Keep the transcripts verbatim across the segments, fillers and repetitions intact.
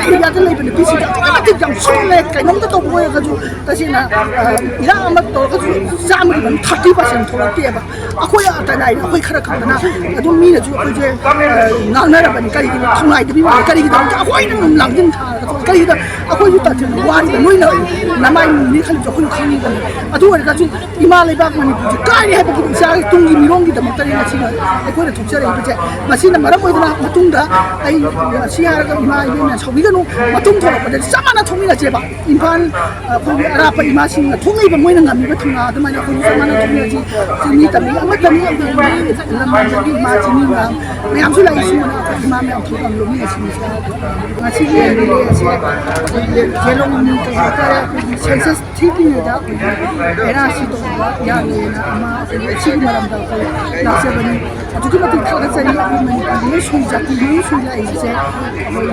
ꯑꯦꯔꯤꯌꯥꯗ ꯂꯩꯕ ꯅꯨꯄꯤꯁꯤꯡꯁꯦ ꯑꯗꯨꯛꯀꯤ ꯃꯇꯤꯛ ꯌꯥꯝ ꯁꯣꯜꯂꯦ꯫ ꯀꯩꯅꯣꯝꯇ ꯇꯧꯕ ꯑꯣꯏꯔꯒꯁꯨ, ꯇꯁꯦꯡꯅ, ꯑ, ꯏꯔꯥꯡ ꯑꯃ ꯇꯧꯔꯒꯁꯨ ꯆꯥꯝꯃꯒꯤ ꯃꯅꯨꯡꯗ ꯊꯥꯔꯇꯤ ꯄꯥꯔꯁꯦꯟ ꯊꯣꯛꯂꯛꯇꯦꯕ꯫ ꯑꯩꯈꯣꯏ ꯑꯇ ꯂꯥꯏꯔꯤ, ꯑꯩꯈꯣꯏ ꯈꯔ ꯈꯛꯇꯅ ꯑꯗꯨꯝ ꯃꯤꯅꯁꯨ ꯑꯩꯈꯣꯏꯁꯦ, ꯑ, ꯉꯥꯡꯅꯔꯕꯅꯤ꯫ ꯀꯔꯤꯒꯤꯅꯣ ꯊꯧꯅꯥꯏꯗꯕꯤ ꯃꯥꯜꯂꯦ, ꯀꯔꯤꯒꯤꯗꯃꯛꯇ ꯑꯩꯈꯣꯏꯅ ꯑꯗꯨꯝ ꯂꯥꯡꯖꯤꯟ ꯊꯥꯔꯒ ꯊꯣꯛꯂꯛ-, ꯀꯔꯤꯒꯤꯅꯣ? ꯑꯩꯈꯣꯏꯁꯨ ꯇꯥꯊꯤꯅ ꯋꯥꯔꯤꯕ, ꯅꯣꯏꯅ ꯅꯃꯥꯏ ꯃꯨꯅꯤ ꯈꯜꯂꯤꯁꯨ ꯑꯩꯈꯣꯏꯁꯨ ꯈꯪꯉꯤꯕꯅꯤ꯫ ꯑꯗꯨ ꯑꯣꯏꯔꯒꯁꯨ ꯏꯃꯥ ꯂꯩꯕꯥꯛ ꯃꯅꯤꯄꯨꯔꯁꯦ ꯀꯥꯏꯔꯦ ꯍꯥꯏꯕꯒꯤ ꯏꯆꯥꯒꯤ ꯇꯨꯡꯒꯤ ꯃꯤꯔꯣꯜꯒꯤꯗꯃꯛꯇꯅꯤ ꯉꯁꯤ ꯑꯩꯈꯣꯏꯅ ꯊꯣꯛꯆꯔꯛꯏꯕꯁꯦ꯫ ꯃꯁꯤꯅ ꯃꯔꯝ ꯑꯣꯏꯗꯨꯅ ꯃꯇꯨꯡꯗ ꯑꯩ ꯁꯤ ꯍꯥꯏꯔꯒ ꯏꯃꯥ ꯏꯕꯦꯝꯅ ꯁꯥꯎꯕꯤꯒꯅꯨ, ꯃꯇꯨꯡ ꯊꯣꯛꯂꯛꯄꯗꯗꯤ ꯆꯞ ꯃꯥꯟꯅ ꯊꯣꯛꯃꯤꯟꯅꯁꯦꯕ꯫ ꯏꯝꯐꯥꯜ, ꯑꯩꯈꯣꯏꯒꯤ ꯑꯔꯥꯞꯄ ꯏꯃꯥꯁꯤꯡꯅ ꯊꯣꯛꯂꯤꯕ ꯃꯣꯏꯅ ꯉꯝꯃꯤꯕ ꯊꯧꯅꯥ ꯑꯗꯨꯃꯥꯏꯅ ꯑꯩꯈꯣꯏꯁꯨ ꯆꯞ ꯃꯥꯟꯅ ꯊꯣꯛꯃꯤꯟꯅꯁꯤ꯫ ꯆꯤꯡꯃꯤ ꯇꯝꯃꯤ ꯑꯃꯠꯇꯅꯤ, ꯑꯗꯨꯒꯤ ꯂꯝꯗꯝꯗꯒꯤ ꯏꯃꯥ ꯆꯤꯡꯃꯤ ꯃꯌꯥꯝ ꯃꯌꯥꯝꯁꯨ ꯂꯥꯛꯏ꯫ ꯁꯨꯃꯥꯏꯅ ꯑꯩꯈꯣꯏ ꯏꯃꯥ ꯃꯌꯥꯝ ꯊꯣꯛꯂꯛꯂꯕꯅꯤ ꯉꯁꯤ꯫ ꯉꯁꯤꯒꯤ ꯔꯦꯂꯤ ꯑꯁꯦ ꯑꯩꯈꯣꯏꯒꯤ ꯖꯦꯂꯣꯡ ꯀꯩ ꯍꯥꯏꯇꯥꯔꯦ, ꯑꯩꯈꯣꯏꯒꯤ ꯁꯦꯟꯁꯁ ꯊꯤꯗ꯭ꯔꯤꯉꯩꯗ ꯑꯩꯈꯣꯏꯒꯤ ꯑꯦꯟ ꯑꯥꯔ ꯁꯤ ꯇꯧꯕ ꯌꯥꯔꯣꯏꯅ ꯑꯃ ꯑꯩꯈꯣꯏꯒꯤ ꯁꯤꯒꯤ ꯃꯔꯝꯗ ꯑꯩꯈꯣꯏ ꯂꯥꯛꯆꯕꯅꯤ꯫ ꯑꯗꯨꯛꯀꯤ ꯃꯇꯤꯛ ꯊꯥꯒꯠꯆꯔꯤ꯫ ꯑꯩꯈꯣꯏ ꯃꯅꯤꯄꯨꯔꯒꯤ ꯂꯣꯏ ꯁꯨꯅ, ꯖꯥꯇꯤ ꯂꯣꯏ ꯁꯨꯅ ꯂꯥꯛꯏꯕꯁꯦ ꯑꯩꯈꯣꯏ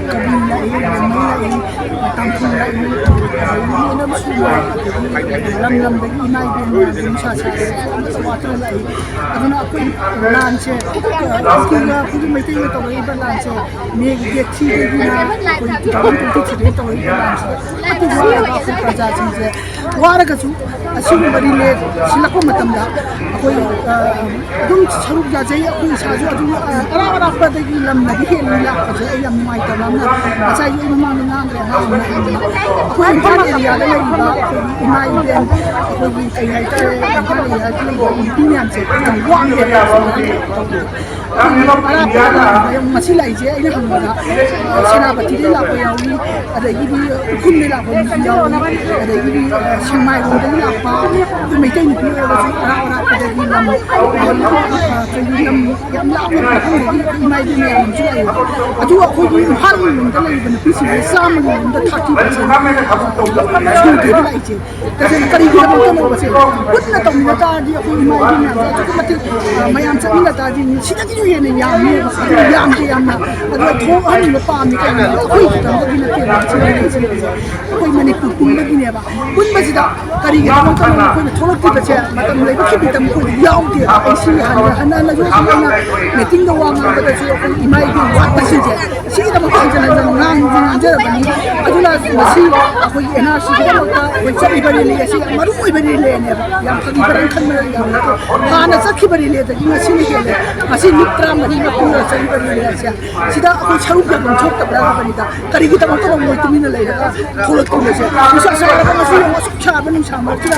ꯀꯕꯨꯏ ꯂꯥꯛꯏ, ꯂꯤꯌꯥꯡꯃꯩ ꯂꯥꯛꯏ, ꯇꯥꯡꯈꯨꯜ ꯂꯥꯛꯏ, ꯑꯗꯒꯤ ꯂꯣꯏꯅ ꯁꯨꯅ, ꯑꯗꯒꯤ ꯂꯝ ꯂꯝꯗꯒꯤ ꯏꯃꯥ ꯏꯕꯦꯟ ꯃꯌꯥꯝ ꯅꯨꯡꯁꯥ ꯁꯥꯔꯒ ꯋꯥꯇꯅ ꯂꯥꯛꯏ꯫ ꯑꯗꯨꯅ ꯑꯩꯈꯣꯏ ꯂꯥꯟꯁꯦ, ꯀꯨꯀꯤꯒ ꯑꯩꯈꯣꯏꯒꯤ ꯃꯩꯇꯩꯒ ꯇꯧꯔꯛꯏꯕ ꯂꯥꯟꯁꯦ, ꯃꯦꯒꯤ ꯗꯦꯠ ꯊ꯭ꯔꯤꯗꯒꯤꯅ ꯑꯩꯈꯣꯏ ꯇꯨ ꯊꯥꯎꯖꯟ ꯇ꯭ꯋꯦꯟꯇꯤ ꯊ꯭ꯔꯤꯗꯒꯤ ꯇꯧꯔꯛꯏꯕ ꯂꯥꯟꯁꯤꯗ ꯑꯗꯨꯛꯀꯤ ꯃꯇꯤꯛ ꯋꯥꯔꯕ ꯑꯩꯈꯣꯏ ꯄ꯭ꯔꯖꯥꯁꯤꯡꯁꯦ, ꯋꯥꯔꯒꯁꯨ ꯑꯁꯤꯒꯨꯝꯕ ꯔꯤꯂꯦ ꯁꯤꯜꯂꯛꯄ ꯃꯇꯝꯗ ꯑꯩꯈꯣꯏ, ꯑ, ꯑꯗꯨꯝ ꯁꯔꯨꯛ ꯌꯥꯖꯩ꯫ ꯑꯩꯈꯣꯏ ꯏꯁꯥꯁꯨ ꯑꯗꯨꯝ, ꯑ, ꯑꯔꯥꯞ ꯑꯔꯥꯞꯄꯗꯒꯤ ꯂꯝꯗꯒꯤ ꯍꯦꯟꯅ ꯂꯥꯛꯄꯁꯦ ꯑꯩ ꯌꯥꯝ ꯅꯨꯡꯉꯥꯏꯇꯕ ꯑꯃꯅ, ꯉꯁꯥꯏꯒꯤ ꯑꯩ ꯃꯃꯥꯡꯗ ꯉꯥꯡꯈ꯭ꯔꯦ, ꯑꯉꯥꯡ ꯑꯃꯅ ꯍꯪꯕꯗ ꯑꯩꯈꯣꯏ ꯏꯝꯐꯥꯜ ꯑꯦꯔꯤꯌꯥꯗ ꯂꯩꯔꯤꯕ ꯑꯩꯈꯣꯏꯒꯤ ꯏꯃꯥ ꯏꯕꯦꯟ, ꯑꯩꯈꯣꯏꯒꯤ ꯀꯩ ꯍꯥꯏꯇꯥꯔꯦ, ꯏꯝꯐꯥꯜ ꯑꯦꯔꯤꯌꯥꯗ ꯂꯩꯕ ꯅꯨꯄꯤ ꯃꯌꯥꯝꯁꯦ ꯌꯥꯝ ꯋꯥꯠꯂꯦꯕ꯫ ꯑꯔꯥꯞꯄꯗ ꯂꯥꯛꯏꯕ ꯌꯥꯝ ꯉꯁꯤ ꯂꯥꯛꯏꯁꯦ ꯑꯩꯅ ꯍꯪꯕꯗ, ꯑ, ꯁꯦꯅꯥꯄꯇꯤꯗꯒꯤ ꯂꯥꯛꯄ ꯌꯥꯎꯏ, ꯑꯗꯒꯤꯗꯤ ꯎꯈ꯭ꯔꯨꯜꯗꯒꯤ ꯂꯥꯛꯄ ꯃꯤꯁꯨ ꯌꯥꯎꯏ, ꯑꯗꯒꯤꯗꯤ, ꯑ, ꯁꯦꯛꯃꯥꯏꯔꯣꯝꯗꯒꯤ ꯂꯥꯛꯄ ꯑꯩꯈꯣꯏ ꯃꯩꯇꯩ ꯅꯨꯄꯤ ꯑꯣꯏꯔꯒꯁꯨ ꯑꯔꯥꯞ ꯑꯔꯥꯞꯄꯗꯒꯤ ꯂꯝ, ꯑ, ꯑ, ꯑꯩꯈꯣꯏꯒꯤ ꯂꯝ ꯌꯥꯝ ꯂꯥꯞꯄ ꯃꯐꯝꯗꯒꯤ ꯑꯩꯈꯣꯏ ꯏꯃꯥ ꯏꯕꯦꯟ ꯃꯌꯥꯝ ꯑꯃꯁꯨ ꯂꯥꯛꯏ꯫ ꯑꯗꯨꯒ ꯑꯩꯈꯣꯏꯒꯤ ꯏꯝꯐꯥꯜ ꯃꯅꯨꯡꯗ ꯂꯩꯔꯤꯕ ꯅꯨꯄꯤꯁꯤꯡꯁꯦ ꯆꯥꯝꯃꯒꯤ ꯃꯅꯨꯡꯗ ꯊꯥꯔꯇꯤ ꯄꯥꯔꯁꯦꯟ ꯁꯨꯗꯦꯕ ꯂꯥꯛꯏꯁꯦ꯫ ꯇꯁꯦꯡꯅ ꯀꯔꯤꯒꯤꯗꯃꯛꯇꯅꯣꯕꯁꯦ? ꯄꯨꯟꯅ ꯇꯧꯃꯤꯟꯅ ꯇꯥꯔꯗꯤ ꯑꯩꯈꯣꯏ ꯏꯃꯥ ꯏꯕꯦꯟ ꯃꯌꯥꯝꯁꯦ ꯑꯗꯨꯛꯀꯤ ꯃꯇꯤꯛ, ꯑ, ꯃꯌꯥꯝ ꯆꯠꯃꯤꯟꯅ ꯇꯥꯔꯗꯤ ꯁꯤꯗꯒꯤꯁꯨ ꯍꯦꯟꯅ ꯌꯥꯝꯅꯦꯕ꯫ ꯑꯗꯨ ꯌꯥꯝꯗꯦ ꯌꯥꯝꯅ꯫ ꯑꯗꯣ ꯊꯣꯛꯍꯟꯅꯤꯡꯕ ꯄꯥꯝꯃꯤ ꯀꯩꯒꯤꯅꯣ? ꯑꯩꯈꯣꯏ ꯈꯛꯇꯪꯗꯒꯤ ꯅꯠꯇꯦꯕ ꯁꯤ ꯂꯩꯔꯤꯁꯦ꯫ ꯑꯩꯈꯣꯏ ꯃꯅꯤꯄꯨꯔ ꯄꯨꯝꯕꯒꯤꯅꯦꯕ꯫ ꯄꯨꯟꯕꯁꯤꯗ ꯀꯔꯤꯒꯤꯗꯃꯛꯇꯅꯣ ꯑꯩꯈꯣꯏꯅ ꯊꯣꯛꯂꯛꯇ꯭ꯔꯤꯕꯁꯦ? ꯃꯇꯝ ꯂꯩꯕ ꯈꯤꯕꯤꯗ ꯃꯈꯣꯏꯗ ꯌꯥꯎꯗꯦꯕ꯫ ꯑꯩ ꯁꯤ ꯍꯟꯅ ꯍꯟꯅ ꯍꯟꯅꯁꯨ ꯑꯩꯅ ꯃꯤꯇꯤꯡꯗ ꯋꯥ ꯉꯥꯡꯕꯗꯁꯨ ꯑꯩꯈꯣꯏ ꯏꯃꯥ ꯏꯕꯦꯟ ꯋꯥꯠꯄꯁꯤꯡꯁꯦ ꯁꯤꯒꯤꯗꯃꯛ ꯍꯟꯖꯤꯟ ꯍꯟꯖꯤꯟ ꯉꯥꯡꯉꯤ꯫ ꯑꯗꯨꯅ ꯉꯁꯤ ꯑꯩꯈꯣꯏꯒꯤ ꯑꯦꯟ ꯑꯥꯔ ꯁꯤꯒꯤꯗꯃꯛꯇ ꯑꯩꯈꯣꯏ ꯆꯠꯂꯤꯕ ꯔꯦꯂꯤ ꯑꯁꯤ ꯌꯥꯝ ꯃꯔꯨ ꯑꯣꯏꯕ ꯔꯦꯂꯤꯅꯦꯕ꯫ ꯌꯥꯝ ꯐꯖꯕ ꯈꯟꯕ ꯌꯥꯝꯅ ꯍꯥꯟꯅ ꯆꯠꯈꯤꯕ ꯔꯦꯂꯤꯗꯒꯤ ꯉꯁꯤꯅ ꯍꯦꯜꯂꯦ꯫ ꯉꯁꯤ ꯅꯨꯃꯤꯠ ꯇꯔꯥꯃꯔꯤ ꯃꯄꯨꯡꯗ ꯆꯠꯂꯤꯕ ꯔꯦꯂꯤ ꯑꯁꯦ ꯁꯤꯗ ꯑꯩꯈꯣꯏ ꯁꯔꯨꯛ ꯌꯥꯐꯝ ꯊꯣꯛꯇꯕ꯭ꯔꯥ ꯍꯥꯏꯕꯅꯤꯗ꯫ ꯀꯔꯤꯒꯤꯗꯃꯛꯇ ꯃꯣꯏ ꯇꯨꯃꯤꯟꯅ ꯂꯩꯔꯒ ꯊꯣꯛꯂꯛꯇ꯭ꯔꯤꯕꯁꯦ? ꯅꯨꯡꯁꯥ ꯁꯥꯔꯕ ꯉꯁꯤ ꯌꯦꯡꯉꯨ, ꯑꯁꯨꯛ ꯁꯥꯕ ꯅꯨꯡꯁꯥ ꯃꯔꯛꯁꯤꯗ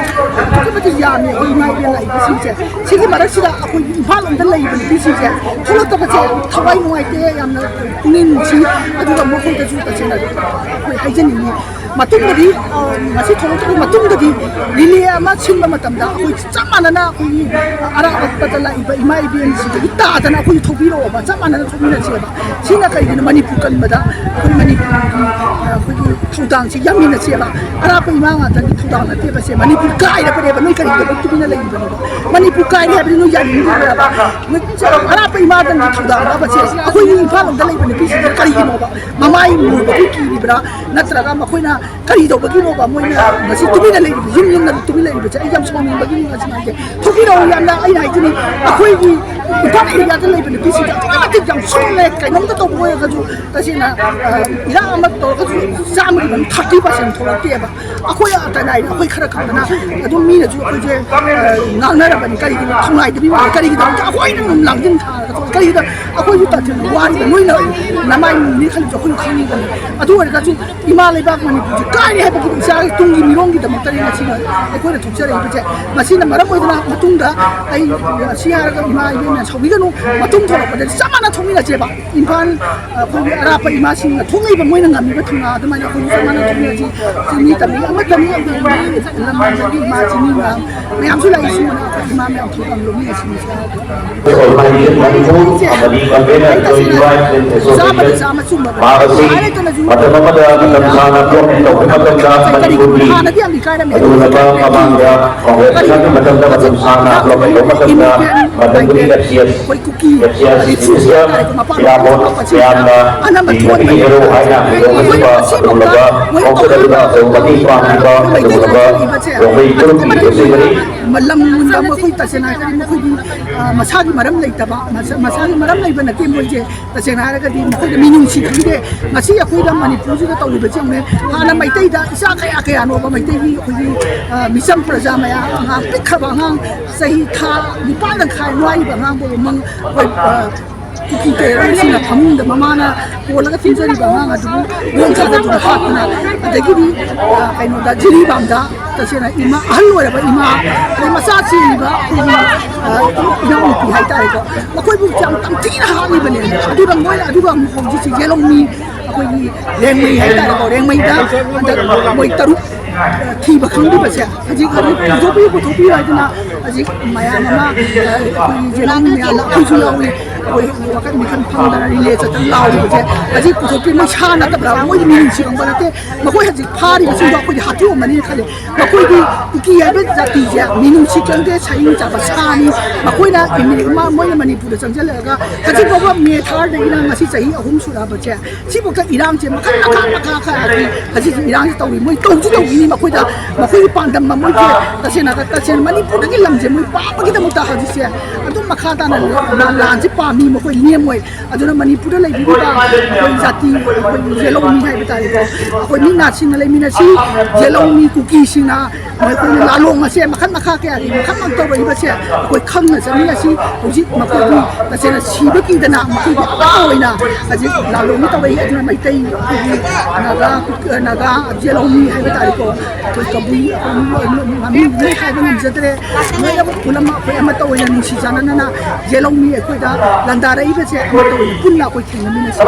ꯑꯗꯨꯛꯀꯤ ꯃꯇꯤꯛ ꯌꯥꯝꯃꯤ ꯑꯩꯈꯣꯏ ꯏꯃꯥ ꯏꯕꯦꯜ ꯂꯥꯛꯏꯕꯁꯤꯡꯁꯦ꯫ ꯁꯤꯒꯤ ꯃꯔꯛꯁꯤꯗ ꯑꯩꯈꯣꯏꯒꯤ ꯏꯝꯐꯥꯜ ꯂꯣꯝꯗ ꯂꯩꯔꯤꯕ ꯅꯨꯄꯤꯁꯤꯡꯁꯦ ꯊꯣꯛꯂꯛꯇꯕꯁꯦ ꯊꯋꯥꯏ ꯅꯨꯡꯉꯥꯏꯇꯦ, ꯌꯥꯝꯅ ꯄꯨꯛꯅꯤꯡ ꯅꯨꯡꯁꯤ꯫ ꯑꯗꯨꯒ ꯃꯈꯣꯏꯗꯁꯨ ꯇꯁꯦꯡꯅ ꯑꯩꯈꯣꯏ ꯍꯥꯏꯖꯅꯤꯡꯉꯤ꯫ ꯃꯇꯨꯡꯗꯗꯤ, ꯑ, ꯉꯁꯤ ꯊꯣꯛꯂꯛꯇ꯭ꯔꯕ ꯃꯇꯨꯡꯗꯗꯤ ꯔꯤꯂꯦ ꯑꯃ ꯁꯤꯟꯕ ꯃꯇꯝꯗ ꯑꯩꯈꯣꯏ ꯆꯞ ꯃꯥꯟꯅꯅ ꯑꯩꯈꯣꯏꯒꯤ ꯑꯔꯥꯞꯄꯗ ꯂꯥꯛꯏꯕ ꯏꯃꯥ ꯏꯕꯦꯜꯁꯤꯡꯗꯒꯤ ꯇꯥꯗꯅ ꯑꯩꯈꯣꯏ ꯊꯣꯛꯄꯤꯔꯛꯑꯣꯕ, ꯆꯞ ꯃꯥꯟꯅꯅ ꯊꯣꯛꯃꯤꯟꯅꯁꯦꯕ꯫ ꯁꯤꯅ ꯀꯩꯒꯤꯅꯣ? ꯃꯅꯤꯄꯨꯔ ꯀꯟꯕꯗ ꯑꯩꯈꯣꯏ ꯃꯅꯤꯄꯨꯔꯒꯤ, ꯑ, ꯑꯩꯈꯣꯏꯒꯤ ꯊꯧꯗꯥꯡꯁꯤ ꯌꯥꯃꯤꯟꯅꯁꯦꯕ꯫ ꯑꯔꯥꯞꯄ ꯏꯃꯥ ꯉꯥꯛꯇꯒꯤ ꯊꯧꯗꯥꯡ ꯅꯠꯇꯦꯕ ꯁꯦ꯫ ꯃꯅꯤꯄꯨꯔ ꯀꯥꯏꯔꯕꯅꯦꯕ, ꯅꯣꯏ ꯀꯔꯤꯒꯤꯗꯃꯛ ꯇꯨꯃꯤꯟꯅ ꯂꯩꯔꯤꯕꯅꯣꯕ? ꯃꯅꯤꯄꯨꯔ ꯀꯥꯏꯔꯦ ꯍꯥꯏꯕꯗꯤ ꯅꯣꯏ ꯌꯥꯅꯤꯡꯗ꯭ꯔꯤꯕ꯭ꯔꯕ? ꯅꯣꯏ ꯑꯔꯥꯞꯄ ꯏꯃꯥꯗꯪꯒꯤ ꯊꯧꯗꯥꯡ ꯂꯧꯕꯁꯦ ꯑꯩꯈꯣꯏꯒꯤ ꯏꯝꯐꯥꯜ ꯂꯣꯝꯗ ꯂꯩꯕ ꯅꯨꯄꯤꯁꯤꯡꯁꯤꯅ ꯀꯔꯤꯒꯤꯅꯣꯕ ꯃꯃꯥꯏ ꯃꯨꯕꯒꯤ ꯀꯤꯔꯤꯕ꯭ꯔꯥ? ꯅꯠꯇ꯭ꯔꯒ ꯃꯈꯣꯏꯅ ꯀꯔꯤ ꯇꯧꯕꯒꯤꯅꯣꯕ ꯃꯣꯏꯅ ꯉꯁꯤ ꯇꯨꯃꯤꯟꯅ ꯂꯩꯔꯤꯕ, ꯌꯨꯝ ꯌꯨꯝꯗ ꯇꯨꯃꯤꯟ ꯂꯩꯔꯤꯕꯁꯦ? ꯑꯩ ꯌꯥꯝ ꯁꯥꯎꯅꯤꯡꯕꯒꯤꯅꯤ ꯉꯁꯤ ꯍꯥꯏꯁꯦ꯫ ꯊꯣꯛꯄꯤꯔꯛꯑꯣ ꯌꯥꯝꯅ, ꯑꯩꯅ ꯍꯥꯏꯁꯤꯅꯤ, ꯑꯩꯈꯣꯏꯒꯤ ꯏꯝꯐꯥꯜ ꯑꯦꯔꯤꯌꯥꯗ ꯂꯩꯕ ꯅꯨꯄꯤꯁꯤꯡꯁꯦ ꯑꯗꯨꯛꯀꯤ ꯃꯇꯤꯛ ꯌꯥꯝ ꯁꯣꯜꯂꯦ꯫ ꯀꯩꯅꯣꯝꯇ ꯇꯧꯕ ꯑꯣꯏꯔꯒꯁꯨ ꯇꯁꯦꯡꯅ, ꯑ, ꯏꯔꯥꯡ ꯑꯃ ꯇꯧꯔꯒꯁꯨ ꯆꯥꯝꯃꯒꯤ ꯃꯅꯨꯡꯗ ꯊꯥꯔꯇꯤ ꯄꯥꯔꯁꯦꯟ ꯊꯣꯛꯂꯛꯇꯦꯕ꯫ ꯑꯩꯈꯣꯏ ꯑꯇ ꯉꯥꯏꯔꯦ, ꯑꯩꯈꯣꯏ ꯈꯔ ꯈꯛꯇꯅ ꯑꯗꯨꯝ ꯃꯤꯅꯁꯨ ꯑꯩꯈꯣꯏꯁꯦ, ꯑ, ꯉꯥꯡꯅꯔꯕꯅꯤ꯫ ꯀꯔꯤꯒꯤꯅꯣ ꯊꯧꯅꯥꯏꯗꯕꯤ ꯃꯥꯜꯂꯦ, ꯀꯔꯤꯒꯤꯗꯃꯛꯇ ꯑꯩꯈꯣꯏꯅ ꯑꯗꯨꯝ ꯂꯥꯡꯖꯤꯟ ꯊꯥꯔꯒ ꯊꯣꯛꯂꯛ-, ꯀꯔꯤꯒꯤꯗ ꯑꯩꯈꯣꯏꯁꯨ ꯇꯥꯊꯤꯅ ꯋꯥꯔꯤꯕ, ꯅꯣꯏꯅ ꯅꯃꯥꯏ ꯃꯨꯅꯤ ꯈꯜꯂꯤꯁꯨ ꯑꯩꯈꯣꯏꯁꯨ ꯈꯪꯉꯤꯕꯅꯤ꯫ ꯑꯗꯨ ꯑꯣꯏꯔꯒꯁꯨ ꯏꯃꯥ ꯂꯩꯕꯥꯛ ꯃꯅꯤꯄꯨꯔꯁꯦ ꯀꯥꯏꯔꯦ ꯍꯥꯏꯕꯒꯤ ꯏꯆꯥꯒꯤ ꯇꯨꯡꯒꯤ ꯃꯤꯔꯣꯜꯒꯤꯗꯃꯛꯇꯅꯤ ꯉꯁꯤ ꯑꯩꯈꯣꯏꯅ ꯊꯣꯛꯆꯔꯛꯏꯕꯁꯦ꯫ ꯃꯁꯤꯅ ꯃꯔꯝ ꯑꯣꯏꯗꯨꯅ ꯃꯇꯨꯡꯗ ꯑꯩ ꯁꯤ ꯍꯥꯏꯔꯒ ꯏꯃꯥ ꯏꯕꯦꯝꯅ ꯁꯥꯎꯕꯤꯒꯅꯨ, ꯃꯇꯨꯡ ꯊꯣꯛꯂꯛꯄꯗꯗꯤ ꯆꯞ ꯃꯥꯟꯅ ꯊꯣꯛꯃꯤꯟꯅꯁꯦꯕ꯫ ꯏꯝꯐꯥꯜ, ꯑꯩꯈꯣꯏꯒꯤ ꯑꯔꯥꯞꯄ ꯏꯃꯥꯁꯤꯡꯅ ꯊꯣꯛꯂꯛꯏꯕ ꯃꯣꯏꯅ ꯉꯝꯃꯤꯕ ꯊꯧꯅꯥ ꯑꯗꯨꯃꯥꯏꯅ ꯑꯩꯈꯣꯏꯁꯨ ꯆꯞ ꯃꯥꯟꯅ ꯊꯣꯛꯃꯤꯟꯅꯁꯤ꯫ ꯆꯤꯡꯃꯤ ꯇꯝꯃꯤ ꯑꯃꯠꯇꯅꯤ, ꯑꯩꯈꯣꯏꯒꯤ ꯂꯝꯗꯝꯁꯤꯒꯤ ꯏꯃꯥ ꯆꯤꯡꯃꯤ ꯃꯌꯥꯝ ꯃꯌꯥꯝꯁꯨ ꯂꯥꯛꯏ꯫ ꯁꯨꯃꯥꯏꯅ ꯑꯩꯈꯣꯏ ꯏꯃꯥ ꯃꯌꯥꯝ ꯊꯣꯛꯂꯛꯂꯕꯅꯤ ꯉꯁꯤ꯫ Organization Manipur ꯑꯃꯗꯤ Convener Joint Youth Action Association ꯃꯍꯥꯛ ꯑꯁꯤ ꯃꯇꯝ ꯑꯃꯗ ꯃꯇꯝ ꯁꯥꯡꯅ block ꯇꯧꯕ ꯃꯇꯝꯗ ꯃꯅꯤꯄꯨꯔꯒꯤ ꯑꯗꯨꯒꯨꯝꯂꯕ ꯃꯃꯥꯡꯗ ꯀꯪꯒ꯭ꯔꯦꯁꯅ ꯃꯇꯝꯗ ꯃꯇꯝ ꯁꯥꯡꯅ block ꯇꯧꯕ ꯃꯇꯝꯗ ꯃꯇꯝꯗꯨꯒꯤ ꯑꯦꯐ ꯁꯤ ꯑꯦꯁ, ꯑꯩꯈꯣꯏ ꯀꯨꯀꯤ ꯑꯦꯐ ꯁꯤ ꯑꯦꯁ ꯅꯤꯐꯨ ꯃꯤꯅꯤꯁꯇꯔ ꯍꯥꯏꯔꯤꯕ ꯃꯄꯥ ꯏꯔꯥꯕꯣꯠ ꯃꯌꯥꯝꯅ ꯑꯅꯝꯕ ꯊꯣꯛꯍꯟꯕ ꯃꯤꯡ ꯑꯣꯏꯅ ꯍꯥꯏꯅ ꯑꯩꯈꯣꯏꯅ ꯃꯤꯡꯒꯧ ꯉꯁꯤꯐꯥꯎꯗ ꯄꯤꯕ ꯃꯣꯏ ꯄꯥꯎꯆꯦ ꯑꯗꯨꯗ ꯇꯧꯔꯤꯕ ꯑꯆꯧꯕ ꯃꯇꯦꯡ ꯄꯥꯡꯂꯤꯕ ꯀꯩꯗꯧꯔꯕ ꯔꯣꯡꯃꯩ ꯐꯨꯔꯨꯞꯀꯤ ꯂꯨꯆꯤꯡꯕꯅꯤ꯫ ꯂꯝ ꯃꯈꯣꯏ ꯇꯁꯦꯡꯅ ꯍꯥꯏꯔꯒꯗꯤ ꯃꯈꯣꯏꯗꯤ, ꯑ, ꯃꯁꯥꯒꯤ ꯃꯔꯝ ꯂꯩꯇꯕ, ꯃꯁꯥ-, ꯃꯁꯥꯒꯤ ꯃꯔꯝ ꯂꯩꯕ ꯅꯠꯇꯦ ꯃꯣꯏꯁꯦ꯫ ꯇꯁꯦꯡꯅ ꯍꯥꯏꯔꯒꯗꯤ ꯃꯈꯣꯏꯗ ꯃꯤꯅꯨꯡꯁꯤ ꯈꯪꯗꯦ꯫ ꯉꯁꯤ ꯑꯩꯈꯣꯏꯗ ꯃꯅꯤꯄꯨꯔꯁꯤꯗ ꯇꯧꯔꯤꯕꯁꯤ ꯌꯦꯡꯉꯨꯅꯦ꯫ ꯍꯥꯟꯅ ꯃꯩꯇꯩꯗ ꯏꯆꯥ ꯀꯌꯥ ꯀꯌꯥꯅꯣꯕ ꯃꯩꯇꯩꯒꯤ ꯑꯩꯈꯣꯏꯒꯤ, ꯑ, ꯃꯤꯆꯝ ꯄ꯭ꯔꯖꯥ ꯃꯌꯥꯝ, ꯑꯉꯥꯡ ꯄꯤꯛꯈ꯭ꯔꯕ ꯑꯉꯥꯡ ꯆꯍꯤ ꯊꯥ ꯅꯤꯄꯥꯟ ꯇꯪꯈꯥꯏ ꯋꯥꯠꯂꯤꯕ ꯑꯉꯥꯡ ꯐꯥꯎꯕ ꯃꯪ-, ꯑꯩꯈꯣꯏ, ꯑ, ꯀꯨꯀꯤ ꯇꯦꯔꯣꯔꯤꯁꯁꯤꯡꯅ ꯐꯃꯨꯡꯗ ꯃꯃꯥꯅ ꯀꯣꯜꯂꯒ ꯇꯨꯝꯖꯔꯤꯕ ꯑꯉꯥꯡ ꯑꯗꯨꯕꯨ ꯒꯣꯜ ꯆꯥꯗꯗꯨꯅ ꯍꯥꯠꯇꯅ, ꯑꯗꯒꯤꯗꯤ, ꯑ, ꯀꯩꯅꯣꯗ ꯖꯤꯔꯤꯕꯥꯝꯗ ꯇꯁꯦꯡꯅ ꯏꯃꯥ, ꯑꯍꯜ ꯑꯣꯏꯔꯕ ꯏꯃꯥ, ꯑꯗꯩ ꯃꯆꯥ ꯆꯦꯜꯂꯤꯕ ꯑꯩꯈꯣꯏꯒꯤ, ꯑ, ꯏꯅꯥꯎꯅꯨꯄꯤ ꯍꯥꯏꯇꯥꯔꯦꯀꯣ, ꯃꯈꯣꯏꯕꯨ ꯌꯥꯝ ꯇꯝꯊꯤꯅ ꯍꯥꯠꯂꯤꯕꯅꯦ꯫ ꯑꯗꯨꯒ ꯃꯣꯏꯅ, ꯑꯗꯨꯒ ꯑꯃꯨꯛ ꯍꯧꯖꯤꯛꯁꯤ ꯌꯦꯂꯣꯡꯃꯤ, ꯑꯩꯈꯣꯏꯒꯤ ꯂꯦꯡꯃꯩ ꯍꯥꯏꯇꯥꯔꯦꯀꯣ, ꯂꯦꯡꯃꯩꯗ ꯍꯟꯗꯛ ꯃꯣꯏ ꯇꯔꯨꯛ, ꯑ, ꯊꯤꯕ ꯈꯪꯗ꯭ꯔꯤꯕꯁꯦ ꯍꯧꯖꯤꯛ, ꯍꯧꯖꯤꯛ ꯄꯨꯊꯣꯛꯄꯤꯌꯨ, ꯄꯨꯊꯣꯛꯄꯤꯌꯨ ꯍꯥꯏꯗꯅ ꯍꯧꯖꯤꯛ ꯃꯌꯥꯝ ꯑꯃ, ꯑ, ꯑꯩꯈꯣꯏꯒꯤ ꯌꯦꯂꯣꯡꯃꯤ ꯃꯌꯥꯝꯅ ꯑꯩꯈꯣꯏꯁꯨ ꯌꯥꯎꯏ, ꯑꯩꯈꯣꯏ ꯋꯥꯀꯠ ꯃꯤꯈꯟ ꯐꯪꯗꯅ ꯔꯤꯂꯦ ꯆꯠꯇꯅ ꯂꯥꯎꯔꯤꯕꯁꯦ ꯍꯧꯖꯤꯛ ꯄꯨꯊꯣꯛꯄꯤ꯫ ꯃꯣꯏ ꯁꯥ ꯅꯠꯇꯕ꯭ꯔꯥ? ꯃꯣꯏꯗꯤ ꯃꯤꯅꯨꯡꯁꯤ ꯈꯪꯕ ꯅꯠꯇꯦ꯫ ꯃꯈꯣꯏ ꯍꯧꯖꯤꯛ ꯐꯥꯔꯤꯕꯁꯤꯡꯗꯣ ꯑꯩꯈꯣꯏꯗꯤ ꯍꯥꯠꯇꯣꯛꯑꯝꯃꯅꯤꯅ ꯈꯜꯂꯦ꯫ ꯃꯈꯣꯏꯒꯤ ꯀꯨꯀꯤ ꯍꯥꯏꯕ ꯖꯥꯇꯤꯁꯦ ꯃꯤꯅꯨꯡꯁꯤ ꯈꯪꯗꯦ, ꯁꯍꯤꯡ ꯆꯥꯕ ꯁꯥꯅꯤ꯫ ꯃꯈꯣꯏꯅ ꯏꯃꯤ-, ꯃ-, ꯃꯣꯏꯅ ꯃꯅꯤꯄꯨꯔꯗ ꯆꯪꯁꯤꯜꯂꯛꯑꯒ ꯍꯧꯖꯤꯛ ꯐꯥꯎꯕ ꯃꯦ ꯊꯥꯔꯗꯒꯤꯅ ꯉꯁꯤ ꯆꯍꯤ ꯑꯍꯨꯝ ꯁꯨꯔꯛꯑꯕꯁꯦ, ꯁꯤꯐꯥꯎꯗ ꯏꯔꯥꯡꯁꯦ ꯃꯈꯜ ꯃꯈꯥ ꯃꯈꯥ ꯃꯈꯥ ꯍꯧꯖꯤꯛ ꯍꯧꯖꯤꯛ ꯏꯔꯥꯡꯁꯦ ꯇꯧꯔꯤ꯫ ꯃꯣꯏ ꯇꯧꯁꯨ ꯇꯧꯈꯤꯅꯤ꯫ ꯃꯈꯣꯏꯗ, ꯃꯈꯣꯏꯒꯤ ꯄꯥꯟꯗꯝ ꯑꯃ, ꯃꯣꯏꯒꯤ ꯇꯁꯦꯡꯅ, ꯇꯁꯦꯡꯅ ꯃꯅꯤꯄꯨꯔꯗꯒꯤ ꯂꯝꯁꯦ ꯃꯣꯏ ꯄꯥꯝꯕꯒꯤꯗꯃꯛꯇ ꯍꯧꯖꯤꯛꯁꯦ ꯑꯗꯨꯝ ꯃꯈꯥ ꯇꯥꯅ ꯂꯥꯟꯁꯦ ꯄꯥꯝꯃꯤ꯫ ꯃꯈꯣꯏ ꯂꯦꯝꯃꯣꯏ꯫ ꯑꯗꯨꯅ ꯃꯅꯤꯄꯨꯔꯗ ꯂꯩꯕꯤꯔꯤꯕ ꯑꯩꯈꯣꯏ ꯖꯥꯇꯤ, ꯑꯩꯈꯣꯏ ꯌꯦꯂꯧꯃꯤ ꯍꯥꯏꯕ ꯇꯥꯔꯦꯀꯣ, ꯑꯩꯈꯣꯏ ꯃꯤ ꯅꯥꯁꯤꯡꯅ ꯂꯩꯃꯤꯟꯅꯁꯤ꯫ ꯌꯦꯂꯧꯃꯤ ꯀꯨꯀꯤꯁꯤꯡꯅ ꯃꯈꯣꯏꯅ ꯂꯥꯂꯣꯡ ꯑꯁꯦ ꯃꯈꯜ ꯃꯈꯥ ꯀꯌꯥꯒꯤ ꯃꯈꯜ ꯃꯈꯜ ꯇꯧꯔꯛꯏꯕꯁꯦ ꯑꯩꯈꯣꯏ ꯈꯪꯅ ꯆꯠꯃꯤꯟꯅꯁꯤ꯫ ꯍꯧꯖꯤꯛ ꯃꯈꯣꯏꯒꯤ ꯇꯁꯦꯡꯅ ꯁꯤꯕ ꯀꯤꯗꯅ ꯃꯈꯣꯏꯒꯤ ꯑꯄꯥ ꯑꯣꯏꯅ ꯍꯧꯖꯤꯛ ꯂꯥꯂꯣꯡ ꯇꯧꯔꯛꯏ꯫ ꯑꯗꯨꯅ ꯃꯩꯇꯩ, ꯑꯩꯈꯣꯏꯒꯤ ꯅꯥꯒꯥ, ꯅꯥꯒꯥ ꯌꯦꯂꯧꯃꯤ ꯍꯥꯏꯕ ꯇꯥꯔꯦꯀꯣ, ꯑꯩꯈꯣꯏ ꯀꯕꯨꯏ, ꯑꯩꯈꯣꯏ ꯃꯃꯤꯡ ꯂꯣꯏ ꯍꯥꯏꯕ ꯉꯝꯖꯗ꯭ꯔꯦ꯫ ꯂꯣꯏꯅꯃꯛ ꯄꯨꯝꯅꯃꯛ ꯑꯩꯈꯣꯏ ꯑꯃꯠꯇ ꯑꯣꯏꯅ ꯅꯨꯡꯁꯤ ꯆꯥꯟꯅꯅꯅ ꯌꯦꯂꯧꯃꯤ ꯑꯩꯈꯣꯏꯗ ꯂꯥꯟꯗꯥꯔꯛꯏꯕꯁꯦ ꯑꯃꯠꯇ ꯑꯣꯏꯅ ꯄꯨꯟꯅ ꯑꯩꯈꯣꯏ ꯊꯦꯡꯅꯃꯤꯟꯅꯁꯤ꯫